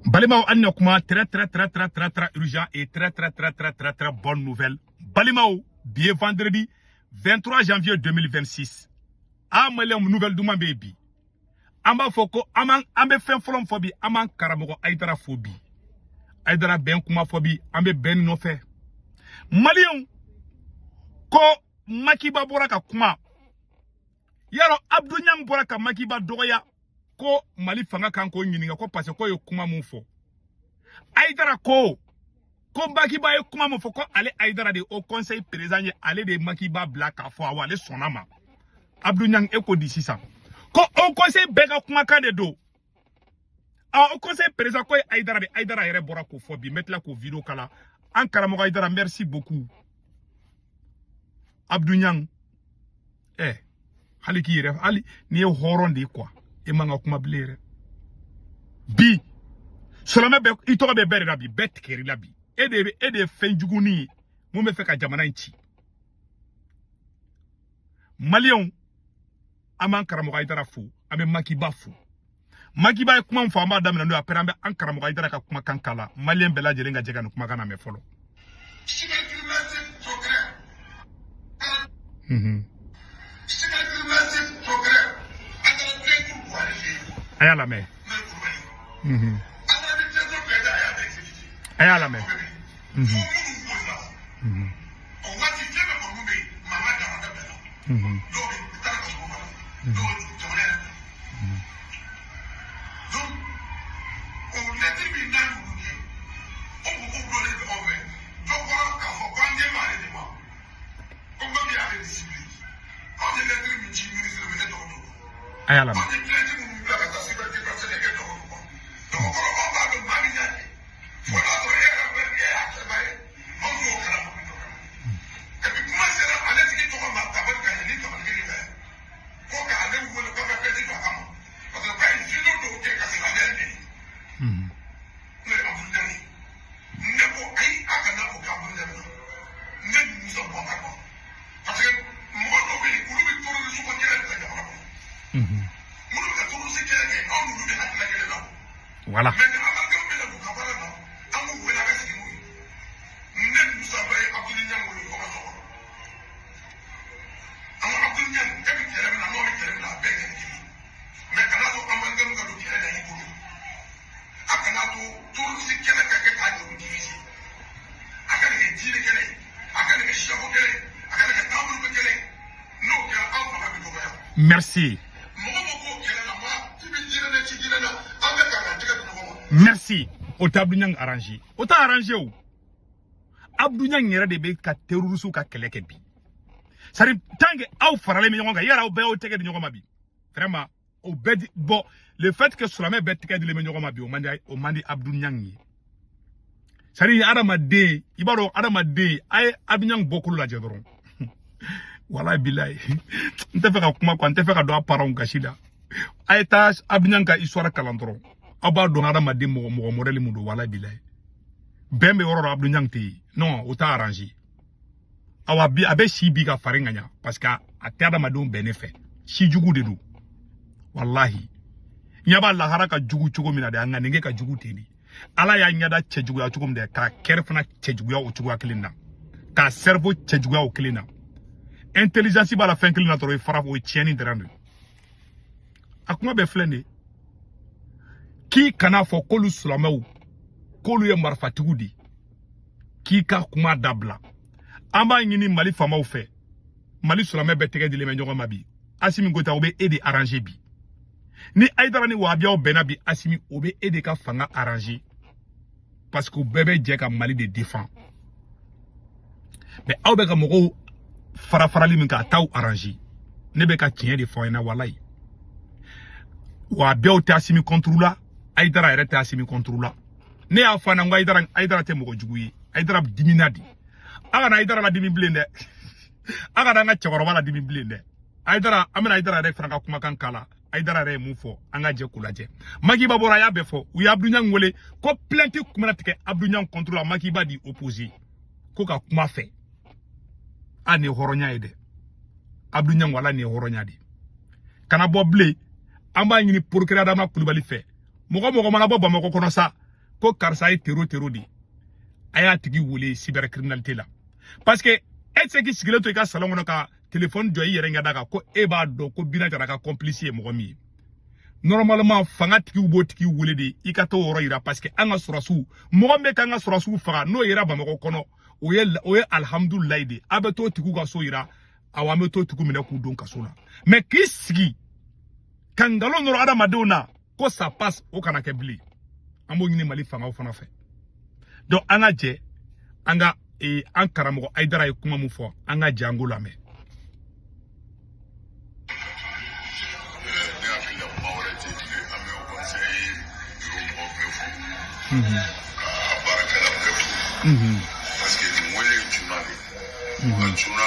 Balimaw, an na kuma très très très très très très urgent et très très très très très très bonne nouvelle. Balimaw, bi ye vendredi 23 janvier 2026. An maliyɛnw, nouvelle duman bɛ yen bi. An b'a fɔ ko an b'an an bɛ fɛn fɔlɔ min fɔ bi, an b'an karamɔgɔ Ayidara fo bi. Ayidara bɛn kuma fɔ bi, an bɛ bɛn nɔfɛ. Maliyɛnw, ko Makiba bɔra ka kuma. Yarɔ, Abdou Niang bɔra ka Makiba dɔgɔya ko Mali fanga kan k'o ɲininka ko parce que k'o ye kuma mun fɔ. Ayidara ko Makiba ye kuma mun fɔ, ko ale Ayidara de au conseil président ye, ale de ye Makiba bila k'a fɔ, awɔ, ale sɔnna ma. Abdou Niang, e ko di sisan ko au conseil bɛɛ ka kumakan de don. Ah, au conseil président ko ye Ayidara de, Ayidara yɛrɛ bɔra k'o fɔ bi. N bɛ tila k'o vidéo kala. An karamɔgɔ Ayidara, merci beaucoup. Abdou Niang, hali k'i yɛrɛ, hali n'i ye hɔrɔn de ye quoi, e man ka kuma bilen yɛrɛ. Bi silamɛ bɛɛ, i tɔgɔ bɛ bɛɛ de la bi, bɛɛ tigɛr'i la bi. E de e de ye fɛn jugunin ye mun bɛ fɛ ka jamana in ci. Maliyɛnw, an b'an karamɔgɔ Ayidara fo, an bɛ Makiba fo. Makiba ye kuma min fɔ, an b'a daminɛ n'o ye, après an bɛ an karamɔgɔ Ayidara ka kumakan kala. Maliyɛn bɛɛ lajɛlen ka jɛ ka nin kumakan lamɛn fɔlɔ. A y'a lamɛn. A y'a lamɛn. A y'a lamɛn. Voilà. Merci. Merci. O tɛ Abdou Niang arrangé. O t'a arrangé o. Abdou Niang yɛrɛ de bɛ ka terroriste ka kɛlɛ kɛ bi. C'est à dire tant que aw faralen bɛ ɲɔgɔn kan, yala aw bɛɛ y'aw tɛgɛ di ɲɔgɔn ma bi. Vraiment, o bɛɛ di, bon, le fait que silamɛ bɛɛ tɛgɛ dilen bɛ ɲɔgɔn ma bi, o man di, o man di Abdou Niang ye. C'est à dire adamaden, i b'a dɔn adamaden, a ye Abdou Niang bɔkolo lajɛ dɔrɔn. Walahi bilahi. N tɛ fɛ ka kuma quoi, n tɛ fɛ ka don a parents gasi la. A ye taa Abdou Niang ka histoire kalan dɔrɔn. Aw b'a dɔn adamaden mɔgɔ mɔgɔ modèle mun don, walahi bilahi. Bɛn bɛ yɔrɔ dɔ, Abdou Niang tɛ yen. Non, o t'a arrangé. Awa bi a bɛ si bi ka fari ŋaɲa parce que a tɛ adamadenw bɛn ne fɛ. Si jugu de don. Walahi. Ɲɛ b'a lahara ka jugu cogo min na dɛ, a ŋaninkɛ ka jugu ten de. Ala y'a ɲɛda cɛjuguya cogo min dɛ, k'a kɛrɛ fana cɛjuguya o cogoya kelen na. K'a cerveau cɛjuguya o kelen na. Intelligence b'a la fɛn kelen na dɔrɔn, o ye fara, o ye tiɲɛni dɔrɔn de. A kuma bɛɛ filɛ nin ye. K'i kana fɔ k'olu silamɛw k'olu ye marifatigiw de ye, k'i ka kuma dabila. An b'a ɲini Mali faamaw fɛ, Mali silamɛ bɛɛ tɛgɛ dilen bɛ ɲɔgɔn ma bi. Asimi Goita, o bɛ e de arranger bi. Ni Ayidara ni Wahabiyaw bɛnna bi, Asimi, o bɛ e de ka fanga arranger parce que u bɛɛ bɛ jɛ ka Mali de défend. Mais aw bɛ ka mɔgɔw fara farali min kɛ, a t'aw arranger. Ne bɛ ka tiɲɛ de fɔ aw ɲɛna, walayi. Wahabiyaw tɛ Asimi contre la, Ayidara yɛrɛ tɛ Asimi contre la. Ne y'a fɔ a ɲɛna n ko Ayidara, Ayidara tɛ mɔgɔ jugu ye. Ayidara dimina de. A kana Ayidara ladimi bilen dɛ. A kana an ka cɛkɔrɔba ladimi bilen dɛ. Ayidara, an bɛna Ayidara yɛrɛ fana ka kumakan kala. Ayidara yɛrɛ ye mun fɔ, an ka jɛ k'o lajɛ. Makiba bɔra, a y'a bɛɛ fɔ. U ye Abdou Niang wele ko plainte kun bɛna tigɛ Abdou Niang contre la, Makiba di opposé ko ka kuma fɛ. A nin ye hɔrɔnya ye dɛ. Abdou Niang, wala nin ye hɔrɔnya de. Kana bɔ bilen. An b'a ɲini procureur Adama Kulubali fɛ. Mɔgɔ mɔgɔ mana bɔ Bamakɔ kɔnɔ sa. ko karisa ye terro terro de a y'a tigi wele cybercriminalité la parce que e tɛ se k'i sigilen to i ka salon kɔnɔ ka téléphone jɔ i yɛrɛ ɲɛda kan ko e b'a dɔn ko Bina Jara ka complice ye mɔgɔ min ye. Normalement fanga tigiw b'o tigi wele de i ka t'o yɔrɔ yira parce que an ka sɔrɔsiw mɔgɔ min bɛ k'an ka sɔrɔsiw faga n'o yera Bamakɔ kɔnɔ o ye alihamudulilayi de a bɛ t'o tigiw ka so yira awɔ an bɛ t'o tigiw minɛ k'u don kaso la mais k'i sigi ka nkalon nɔrɔ adamadenw na ko ça passe o kana kɛ bilen an b'o ɲini Mali fangaw fana fɛ. Donc an ka jɛ an ka an karamɔgɔ Hayidara ye kuma min fɔ an ka jɛ an k'o lamɛn. Parce que nin wele joona de a joona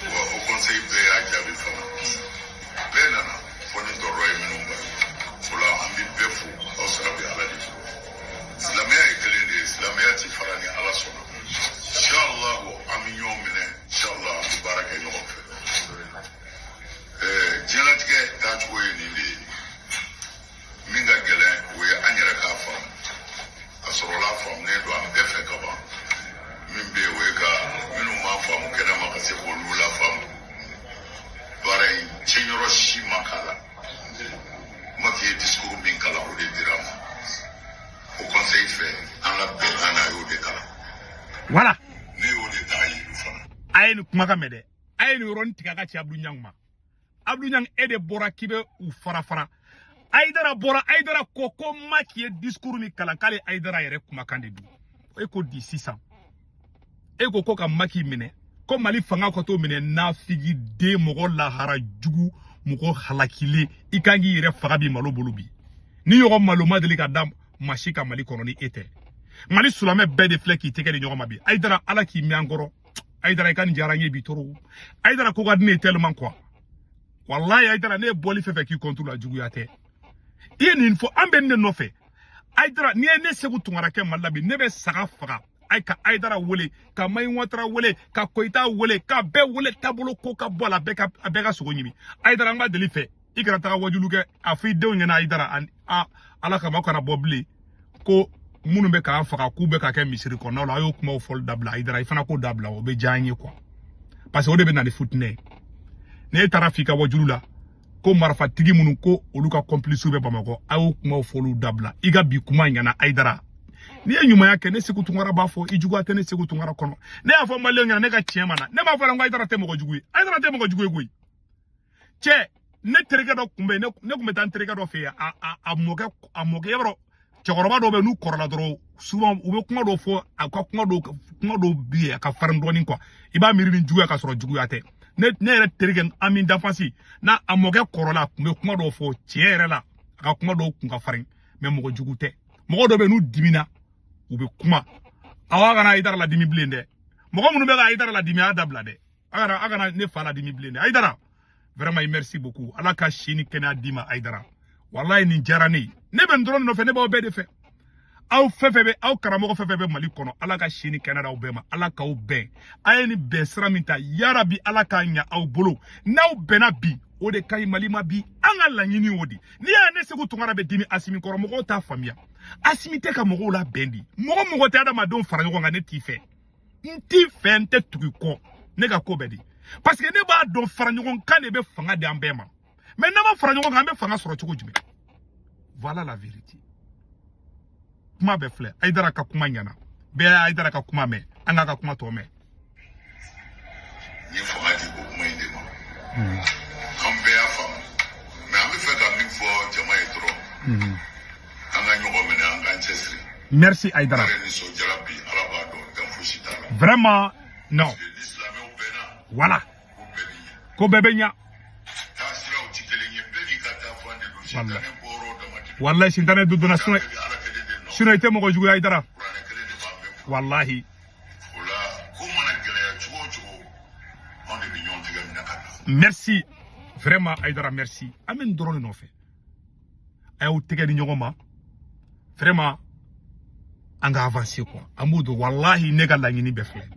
wa o conseil bɛɛ y'a jaabi fana bɛɛ nana fo ni tɔɔrɔ ye minnu bali o la an bɛ bɛɛ fo aw sara bɛ Ala de fo. Silamɛya ye kelen de ye, silamɛya ti fara ni Ala sɔnna. Inshallah an bɛ ɲɔgɔn minɛ, inshallah an bɛ baara kɛ ɲɔgɔn fɛ. Diɲɛlatigɛ taacogo ye nin de ye, min ka gɛlɛn o ye an yɛrɛ k'a faamu. A sɔrɔla faamulen don an bɛɛ fɛ ka ban. Min bɛ yen o ye ka minnu m'a faamu kɛnɛma ka se k'olu lafaamu. Baara in tiɲɛyɔrɔ si ma k'a la. Maki ye discours min kalan o de dira ma. O conseil fɛ an ka bɛnkan na a y'o de kalan. Voilà. Ne y'o de ta yiri fana. A ye nin kumakan mɛn dɛ. A ye nin yɔrɔnin tigɛ a ka ci Abdou Niang ma. Abdou Niang e de bɔra k'i bɛ u fara fara. Hayidara bɔra Hayidara ko ko Maki ye discours min kalan k'ale Hayidara yɛrɛ kumakan de don. E ko di sisan. E ko ko ka Maki minɛ ko Mali fanga ka t'o minɛ nafigi den mɔgɔ lahara jugu mɔgɔ halakilen i kan k'i yɛrɛ faga bi malo bolo bi. Ni ɲɔgɔn malo ma deli ka da maa si ka Mali kɔnɔ ni e tɛ. Mali silamɛ bɛɛ de filɛ k'i tɛgɛ di ɲɔgɔn ma bi. Hayidara Ala k'i mɛn an kɔrɔ. Hayidara i ka nin diyara n ye bi trop. Hayidara ko ka di ne ye tellement quoi. Wallahi Hayidara ne ye bɔli fɛn fɛn k'i contre la juguya tɛ. I ye nin fɔ an bɛ nin de nɔfɛ. Hayidara n'i ye ne Segu Tunkara kɛ Mali la bi ne bɛ saga faga. Ay ka Hayidara wele ka Mayi Watara wele ka Koyita wele ka bɛɛ wele taabolo ko ka bɔ a la a bɛɛ ka sogo ɲimi. Hayidara an b'a deli fɛ i kana taga wajulu kɛ a fɔ i denw ɲɛna Hayidara a Ala kama aw kana bɔ bilen ko minnu bɛ k'an faga k'u bɛ ka kɛ misiri kɔnɔnaw la a y'o kumaw fɔli dabila Hayidara i fana k'o dabila o bɛ diya an ye quoi. Parce que o de bɛ na ni futinɛ ye. N'e taara f'i ka wajulu la ko marifatigi minnu ko olu ka complice bɛ Bamakɔ a y'o kumaw fɔliw dabila i ka bi kuma ɲɛna Hayidara. N'i ye ɲumanya kɛ ne Segu Tunkara b'a fɔ i juguya tɛ ne Segu Tunkara kɔnɔ. Ne y'a fɔ maliyɛnw ɲɛna ne ka tiɲɛ ma na ne m'a fɔ ko Hayidara tɛ mɔgɔ jugu ye. Hayidara tɛ mɔgɔ jugu ye koyi. Cɛ ne terikɛ dɔ tun bɛ yen ne tun bɛ taa n terikɛ dɔ fɛ yen a mɔkɛ i b'a dɔn cɛkɔrɔba dɔw bɛ yen n'u kɔrɔla dɔrɔn souvent u bɛ kuma dɔw fɔ a ka kuma dɔw bɛ yen a ka farin dɔɔnin quoi i b'a miiri ni juguya ka sɔrɔ juguya tɛ. Ne yɛrɛ terikɛ Ami Danfasi n'a a mɔkɛ kɔrɔla a tun bɛ kuma dɔw fɔ tiɲɛ yɛrɛ la a ka kuma dɔw kun ka farin mais mɔgɔ jugu tɛ. Mɔgɔ dɔw bɛ yen n'u dimina u bɛ kuma aw kana Hayidara ladimi bilen dɛ. Mɔgɔ minnu bɛ ka Hayidara ladimi a y'a dabila dɛ. A kana ne fa ladimi bilen dɛ. Hayidara vraiment merci beaucoup. Ala ka si ni kɛnɛya d'i ma Hayidara. Wallahi nin diyara ne ye. Ne bɛ nin dɔrɔn nɔfɛ ne b'aw bɛɛ de fɛ. Aw fɛn fɛn bɛ aw karamɔgɔ fɛn fɛn bɛ Mali kɔnɔ Ala ka si ni kɛnɛya d'aw bɛɛ ma. Ala k'aw bɛn. A ye nin bɛn sira min ta yarabi Ala k'a ɲa aw bolo. N'aw bɛnna bi o de ka ɲi Mali ma bi. An ka laɲini o de. N'i y'a ye ne Segu Tunkara bɛ dimi Asimi kɔrɔ mɔgɔw t'a faamuya. Asimi tɛ ka mɔgɔw labɛn di. Mɔgɔ mɔgɔ tɛ adamadenw fara ɲɔgɔn kan ne t'i fɛ. N t'i fɛ n tɛ tugu i kɔ. Ne ka ko bɛɛ di. Parce que ne b'a dɔn fara ɲɔgɔn kan de bɛ fanga di an bɛɛ ma. Mais n'an ma fara ɲɔgɔn kan an bɛ fanga sɔrɔ cogo jumɛn? Voilà la vérité. Kuma bɛɛ filɛ. Hayidara ka kuma ɲɛna. Bɛɛ ye Hayidara ka kuma mɛn. An k'a ka kuma tɔ mɛn. N ye fanga di o kuma in de ma. An bɛɛ y'a faamu. Mais an bɛ fɛ ka min fɔ jama ye dɔrɔn. An ka ɲɔgɔn minɛ an k'an cɛsiri. Merci Hayidara. Yɛrɛ nisɔndiyara bi Ala b'a dɔn dan fosi t'a la. Vraiment non. Ni silamɛw bɛnna. Voilà. Ko bɛɛ bɛ ɲɛ. Ko bɛɛ bɛ ɲa. Taasiraw ti kelen ye bɛɛ n'i ka taafan de don. Sitanɛ bɔyɔrɔ dama tɛ. Wallahi sitanɛ donna sinon sinon i tɛ mɔgɔ jugu ye Hayidara. Kuranɛ kelen de b'an bɛɛ bolo. Wallahi. O la ko mana gɛlɛya cogo o cogo anw de bɛ ɲɔgɔn tigɛ minɛ ka na. Merci vraiment Hayidara merci. An bɛ nin dɔrɔn de nɔfɛ. A y'aw tɛgɛ di ɲɔgɔn ma. Vraiment an ka avancer quoi. An b'o dɔn wallahi ne ka laɲini bɛɛ filɛ.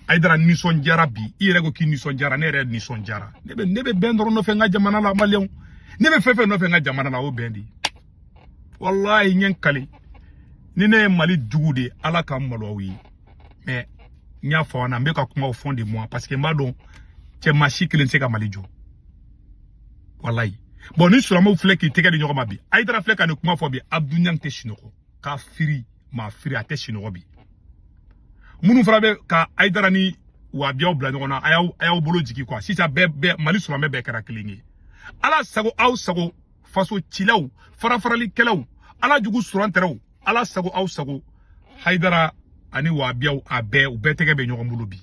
Hayidara nisɔndiyara bi i yɛrɛ ko k'i nisɔndiyara ne yɛrɛ nisɔndiyara. Ne bɛ bɛn dɔrɔn nɔfɛ n ka jamana la maliyɛnw. Ne bɛ fɛn fɛn nɔfɛ n ka jamana la o bɛn de. Wallahi n ye n kale. Ni ne ye Mali jugu de ye, Ala ka n malo aw ye. Mais n y'a fɔ aw ɲɛna, n bɛ ka kuma au fond de moi parce que n b'a dɔn cɛ maa si kelen tɛ se ka Mali jɔ. Walayi. Bon, ni silamɛw filɛ k'i tɛgɛ di ɲɔgɔn ma bi, Hayidara filɛ ka nin kuma fɔ bi, Abdou Niang tɛ sunɔgɔ. K'a firi, maa firi, a tɛ sunɔgɔ bi. Minnu fana bɛ ka Hayidara ni wabiyaw bila ɲɔgɔn na, a y'aw bolo jigin quoi. Sisan bɛɛ bɛɛ Mali silamɛ bɛɛ kɛra kelen ye. Ala sago aw sago, faso cilaw, farafaralikɛlaw, Ala jugu surantɛrɛw, Ala sago aw sago, Hayidara ani wabiyaw a bɛɛ u bɛɛ tɛgɛ bɛ ɲɔgɔn bolo bi.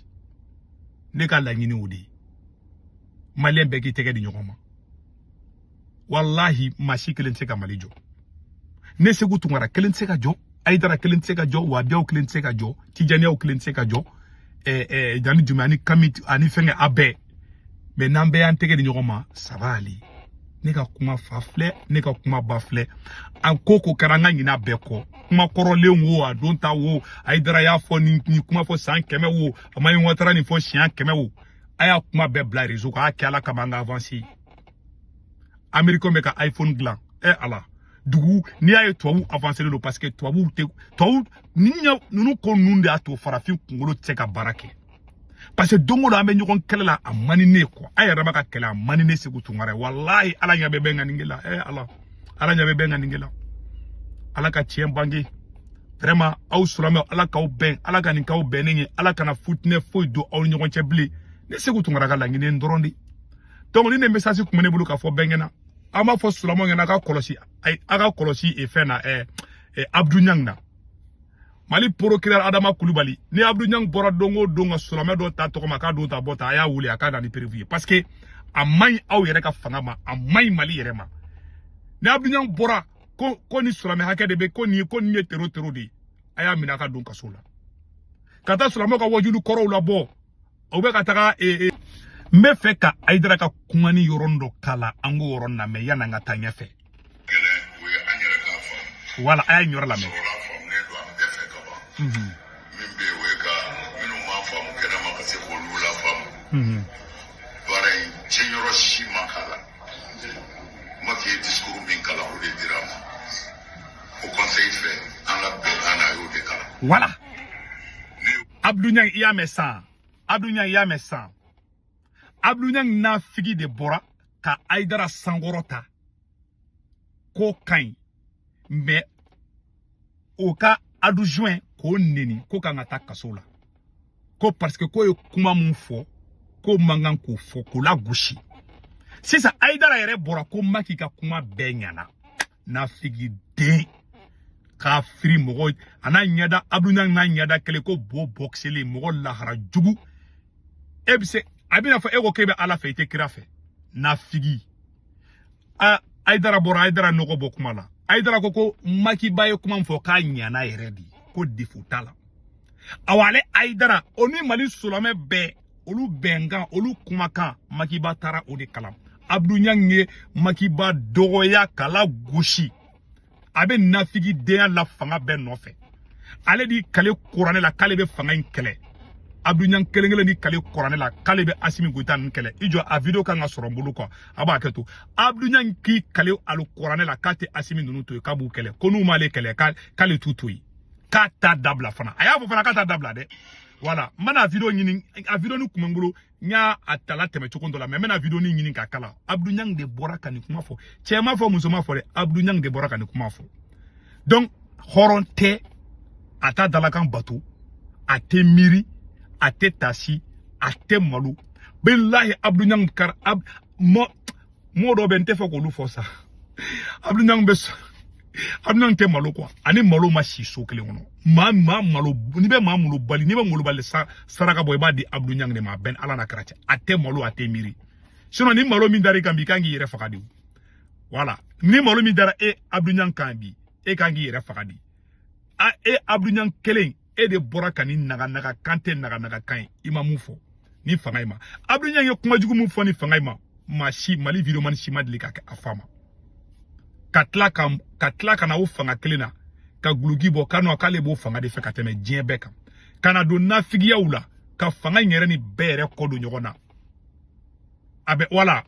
Ne ka laɲini o de ye. Maliyɛn bɛɛ k'i tɛgɛ di ɲɔgɔn ma. Wallahi, maa si kelen tɛ se ka Mali jɔ. Ne Segu Tunkara kelen tɛ se ka jɔ, Hayidara kelen tɛ se ka jɔ, wabiyaw kelen tɛ se ka jɔ, Tijaniyaw kelen tɛ se ka jɔ, Jani Jumɛn ani Kami ani fɛnkɛ a bɛɛ. Mais n'an bɛɛ y'an tɛgɛ di ɲɔgɔn ma, ça va aller. Ne ka kuma fa filɛ, ne ka kuma ba filɛ. An ko ko kɛra an ka ɲinɛ a bɛɛ kɔ. Kuma kɔrɔlen wo, a don ta wo, Hayidara y'a fɔ nin kuma fɔ san 100 wo, a ma Ouattara nin fɔ siɲɛ 100 wo. A y'a kuma bɛɛ bila réseau kan, a y'a kɛ Ala kama an ka avancer. Américain bɛ ka iPhone dilan. Ala. Dugu n'i y'a ye tubabu avancé don parce que tubabu tɛ tubabu ni ninnu ko ninnu de y'a to farafin kunkolo tɛ se ka baara kɛ. Parce que don o don an bɛ ɲɔgɔn kɛlɛ la, a man di ne ye quoi. An yɛrɛ ma ka kɛlɛ, a man di ne Segu Tunkara ye. Walahi, Ala ɲɛ bɛ bɛn ŋaninge la. Ala. Ala ɲɛ bɛ bɛn ŋaninge la. Ala ka tiɲɛ bange. Vraiment, aw silamɛw, Ala k'aw bɛn, Ala ka nin k'aw bɛnnen ye, Ala kana futinɛ foyi don aw ni ɲɔgɔn cɛ bilen. Ne Segu Tunkara ka laɲini ye dɔrɔn de. Donc ni ne message kun bɛ ne bolo k'a fɔ bɛɛ ɲɛna. An b'a fɔ silamɛw ɲɛna, a ka kɔlɔsi, a ka kɔlɔsi e fɛn na, Abdou Niang na. Mali procureur Adama Kulubali, ni Abdou Niang bɔra don o don ka silamɛ dɔ ta tɔgɔ ma k'a don ta bɔ ta, a y'a wele a k'a na ni preuve ye parce que a man ɲi aw yɛrɛ ka fanga ma, a man ɲi Mali yɛrɛ ma. Ni Abdou Niang bɔra ko ni silamɛ hakɛ de bɛ ko nin ye tero de ye, a y'a minɛ a ka don kaso la. Ka taa silamɛw ka wajulu kɔrɔw labɔ, o bɛ ka taga n bɛ fɛ ka Hayidara ka kuma ni yɔrɔnin dɔ kala, an k'o yɔrɔ lamɛn yanni an ka taa ɲɛfɛ. Gɛlɛn o ye an yɛrɛ k'a faamu. Voilà, a y'a yɔrɔ lamɛn. Sɔrɔla faamulen don an bɛɛ fɛ ka ban. Min bɛ yen o ye ka minnu m'a faamu kɛnɛma ka se k'olu lafaamu. Baara in tiɲɛyɔrɔ si ma k'a la. Macky ye discours min kalan, o de dira a ma. O conseil fɛ an ka bɛnkan na, a y'o de kalan. Voilà. Abdou Niang i y'a mɛn sisan. Abdou Niang i y'a mɛn sisan. Abdou Niang nafigi de bɔra ka Hayidara sankɔrɔ ta k'o ka ɲi, mais o ka adjoint k'o neni k'o kan ka taa kaso la, ko parce que k'o ye kuma mun fɔ k'o man kan k'o fɔ, k'o lagosi. Sisan Hayidara yɛrɛ bɔra ko Macky ka kuma bɛɛ ɲɛna. Nafigi den k'a firi mɔgɔ a n'a ɲɛda, Abdou Niang n'a ɲɛda kelen ko bo bɔkiselen mɔgɔ lahara jugu. E bɛ se a bɛna fɔ e ko k'e bɛ Ala fɛ, i tɛ kira fɛ. Nafigi. A Hayidara bɔra, Hayidara nɔgɔ bɔ kuma la. Hayidara ko Macky ba ye kuma min fɔ k'a ɲana yɛrɛ de, ko défaut t'a la. Awa ale Hayidara o ni Mali silamɛ bɛɛ olu bɛnkan, olu kumakan, Macky ba taara o de kalan. Abdou Niang ye Macky ba dɔgɔya k'a la gosi. A bɛ nafigi denya la fanga bɛɛ nɔfɛ. Ale di kale kuranɛ la k'ale bɛ fanga in kɛlɛ. Abdou Niang kelen kelen ni kale kuranɛ la k'ale bɛ Assimi Goïta ninnu kɛlɛ. I jɔ, a vidéo kan ka sɔrɔ n bolo quoi, a b'a kɛ to. Abdou Niang k'i kale alu kuranɛ la k'a tɛ Assimi ninnu to yen, k'a b'u kɛlɛ, ko n'u m'ale kɛlɛ k'ale t'u to yen, k'a t'a dabila fana. A y'a fɔ fana k'a t'a dabila dɛ. Voilà, n bɛna vidéo ɲini, a vidéo ni kun bɛ n bolo, n y'a a tala tɛmɛ cogo dɔ la, mais n bɛna vidéo ni ɲini k'a kala. Abdou Niang de bɔra ka nin kuma fɔ. Cɛ ma fɔ, muso ma fɔ dɛ, Abdou Niang de bɔra ka nin kuma fɔ. Donc hɔrɔn tɛ, a t'a dalakan bato, a tɛ miiri, a tɛ tasi, a tɛ malo. Bilahi, Abdou Niang kar ab mɔ mɔ dɔ bɛ n tɛ fɛ k'olu fɔ sa. Abdou Niang bɛ Abdou Niang tɛ malo quoi, ani malo ma si so kelen kɔnɔ. Maa malo, n'i bɛ maa malobali, n'i bɛ malobali saraka bɔ, i b'a di Abdou Niang de ma, a bɛn Ala n'a kira cɛ. A tɛ malo, a tɛ miiri. Sinon ni malo min dar'i kan bi, i kan k'i yɛrɛ faga de. Voilà, ni malo min dara e Abdou Niang kan bi, e kan k'i yɛrɛ faga de. A e Abdou Niang kelen, e de bɔra ka ni naga kan tɛ naga kan ye, i ma mun fɔ ni fanga in ma. Abdou Niang ye kuma jugu mun fɔ ni fanga in ma, maa si Mali vidéoman si ma deli ka kɛ a fa ma. Ka tila ka na o fanga kelen na ka guloki bɔ k'a k'ale b'o fanga de fɛ ka tɛmɛ diɲɛ bɛɛ kan, ka na don nafigiyaw la ka fanga in yɛrɛ ni bɛɛ yɛrɛ kɔ don ɲɔgɔn na. A bɛ wala.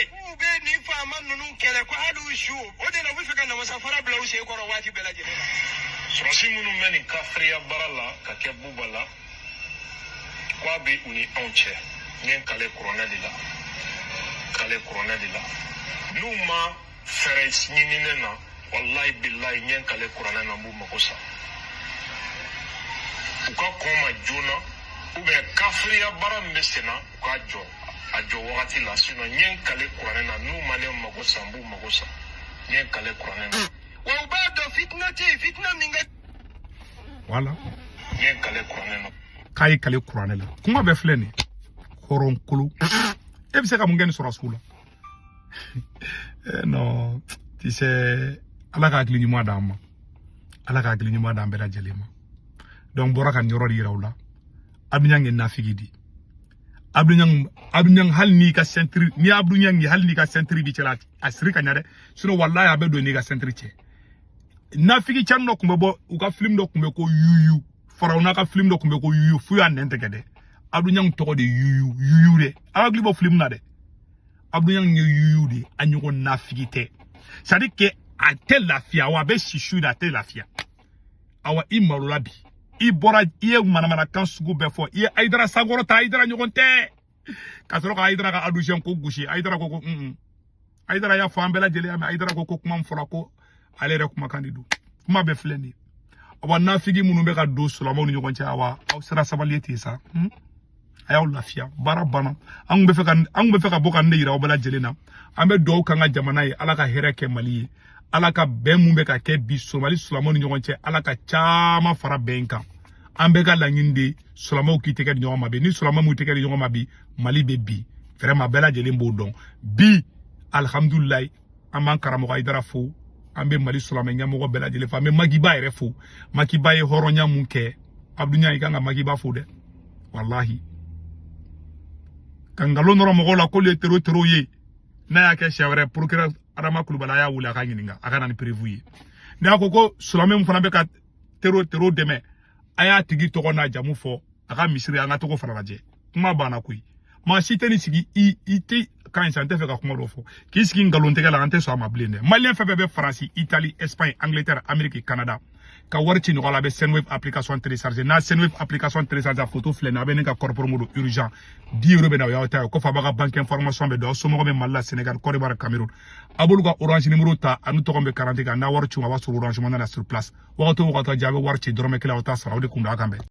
yen. K'u bɛ nin faama ninnu kɛlɛ ko hali u su, o de la u bɛ fɛ ka namasafara bila u sen kɔrɔ waati bɛɛ lajɛlen na. Sɔrɔsi minnu bɛ nin kafiriya baara la ka kɛ Buba la, k'a bɛ u ni anw cɛ. N ye n kale kuranɛ de la, kale kuranɛ de la, n'u ma fɛɛrɛ ɲini ne na, walayi bilayi, n ye n kale kuranɛ na, n b'u mako sa. U ka kɔn ma joona ou bien kafiriya baara min bɛ sen na, u k'a jɔ a jɔ wagati la, sinon n ye n kale kuranɛ na, n'u ma ne mako sa, n b'u mako sa. N ye n kale kuranɛ na. Wa u b'a dɔn fitina tɛ yen, fitina min ka. Voilà. N ye n kale kuranɛ na. K'a ye kale kuranɛ la, kuma bɛɛ filɛ nin ye. Hɔrɔnkolo, e bɛ se ka mun kɛ nin sɔrɔsiw la? Eh non, tu sais, Ala ka hakili ɲuman d'an ma, Ala ka hakili ɲuman d'an bɛɛ lajɛlen ma. Donc n bɔra ka nin yɔrɔ de yira u la. Abdou Niang ye nafigi di. Abdou Niang, Abdou Niang, hali n'i ka ceinture ni Abdou Niang ye, hali n'i ka ceinture b'i cɛ la, a siri ka ɲa dɛ, sinon wallahi a bɛ don n'i ka ceinture cɛ. Nafigi cɛnin dɔ tun bɛ bɔ u ka film dɔ tun bɛ ko Yuyu, Farawuna ka film dɔ tun bɛ ko Yuyu, f'u y'a nɛn tigɛ dɛ. Abdou Niang tɔgɔ de Yuyu, Yuyu dɛ. Aw hakili bɔ film na dɛ. Abdou Niang ye Yuyu de, a ɲɔgɔn nafigi tɛ. C'est à dire que a tɛ lafiya wa, a bɛ si su in na, a tɛ lafiya. Awa, i malola bi, i bɔra, i ye manamanakan sugu bɛɛ fɔ, i ye Hayidara sankɔrɔ ta, Hayidara ɲɔgɔn tɛ, ka sɔrɔ ka Hayidara ka adusiyɛn ko gosi. Hayidara ko Hayidara y'a fɔ an bɛɛ lajɛlen y'a mɛn. Hayidara ko kuma min fɔra, ko ale yɛrɛ kumakan de don. Kuma bɛɛ filɛ nin ye. Awa, nafigi minnu bɛ ka don silamɛw ni ɲɔgɔn cɛ, awa, aw sera sabali ye ten sa. A y'aw lafiya, baara banna. An kun bɛ fɛ ka, an kun bɛ fɛ ka bɔ ka nin de yira aw bɛɛ lajɛlen na. An bɛ dugawu k'an ka jamana ye, Ala ka hɛrɛ kɛ Mali ye, Ala ka bɛn mun bɛ ka kɛ bi Mali silamɛw ni ɲɔgɔn cɛ, Ala ka caman fara bɛn kan. An bɛɛ ka laɲini de, silamɛw k'i tɛgɛ di ɲɔgɔn ma bi. Ni silamɛw m'u tɛgɛ di ɲɔgɔn ma bi, Mali bɛ bi. Vraiment, bɛɛ lajɛlen b'o dɔn bi. Alihamudulilayi, an b'an karamɔgɔ Hayidara fo, an bɛ Mali silamɛ ɲɛmɔgɔ bɛɛ lajɛlen fo, an bɛ Makiba yɛrɛ fo. Makiba ye hɔrɔnya mun kɛ, Abdou Niang, i kan ka Makiba fo dɛ, walahi. Ka nkalon nɔrɔ mɔgɔw la k'olu ye tero tero ye, n'a y'a kɛ siɲɛ wɛrɛ, procureur Adama Kulubali, a y'a wele a ka ɲininka, a ka na ni preuve ye. N'a ko silamɛ min fana bɛ ka tero tero dɛmɛ, a y'a tigi tɔgɔ n'a jamu fɔ, a ka misiri, an ka tɔgɔ fana lajɛ. Kuma banna koyi. Maa si tɛ nin sigi i tɛ kan sisan, n tɛ fɛ ka kuma dɔ fɔ k'i sigi nkalon tɛgɛ la, an tɛ sɔn a ma bilen dɛ. Maliyɛn fɛn fɛn bɛ Faransi, Italie, Espagne, Angleterre, Amérique, Canada, ka wari ci ɲɔgɔn la, a bɛ Sendwave application télécharger. N'a Sendwave application télécharger, a photo filɛ nin ye, a bɛ ne ka code promo don urgent 10 euros bɛ na, o y'aw ta ye. Kɔfɛ, a b'a ka banque information bɛ don, aw somɔgɔw bɛ Mali la, Sénégal, Côte d'Ivoire, Cameroun, a b'olu ka Orange numéro ta ani tɔgɔ bɛ carte kan. N'a wari ci, a b'a sɔrɔ Orange Money la sur place. Wagati o wagati, a bɛ wari ci dɔrɔmɛ kelen, aw t'a sara. O de kun don a kan bɛn.